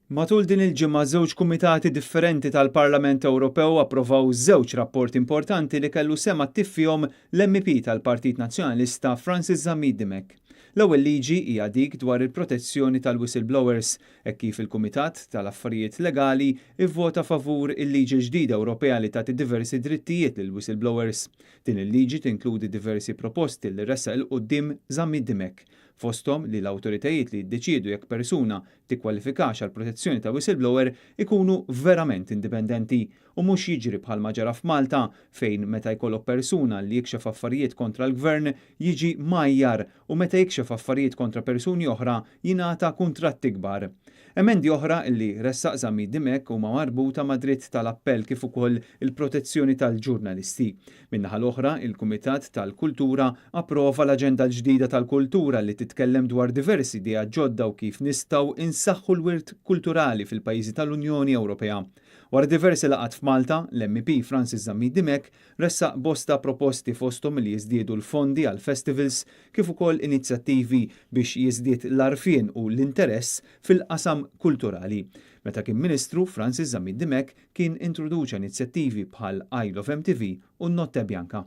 Matul din il-ġimgħa żewġ kumitati differenti tal-Parlament Ewropew approvaw żewġ rapporti importanti li kellu sehem attiv fihom l-MEP tal-Partit Nazzjonalista Francis Zammit Dimech. L-ewwel liġi hija dik dwar il-protezzjoni tal-whistleblowers, hekk kif il-Kumitat tal-Affarijiet Legali ivvota favur il-liġi ġdida Ewropea li tagħti diversi drittijiet lill-whistleblowers. Din il-liġi tinkludi diversi proposti li ressaq 'il quddiem Zammit Dimech, fosthom li l-awtoritajiet li jiddeċiedu jekk persuna tikkwalifikax għal protezzjoni ta' whistleblower ikunu verament indipendenti u mhux jiġri bħalma ġara f'Malta fejn meta jkollok persuna li jikxef affarijiet kontra l-gvern jiġi mgħajjar u meta jikxef affarijiet kontra persuni oħra jingħata kuntratti kbar. Emendi oħra li ressaq Zammit Dimech huma marbuta ma' dritt tal-appell kif ukoll il-protezzjoni tal-ġurnalisti. Min-naħa l-oħra, il-Kumitat tal-Kultura approva l-Aġenda l-ġdida tal-Kultura li titkellem dwar diversi ideat ġodda u kif nistgħu insaħħu l-wirt kulturali fil-pajjiżi tal-Unjoni Ewropea. Wara diversi laqgħat f'Malta, l-MEP Francis Zammit Dimech ressaq bosta proposti fosthom li jiżdiedu l-fondi għal festivals kif ukoll inizjattivi biex jiżdied l-għarfien u l-interess fil-qasam kulturali. Meta kien Ministru, Francis Zammit Dimech kien introduċa inizjattivi bħal Isle of MTV u Notte Bianca.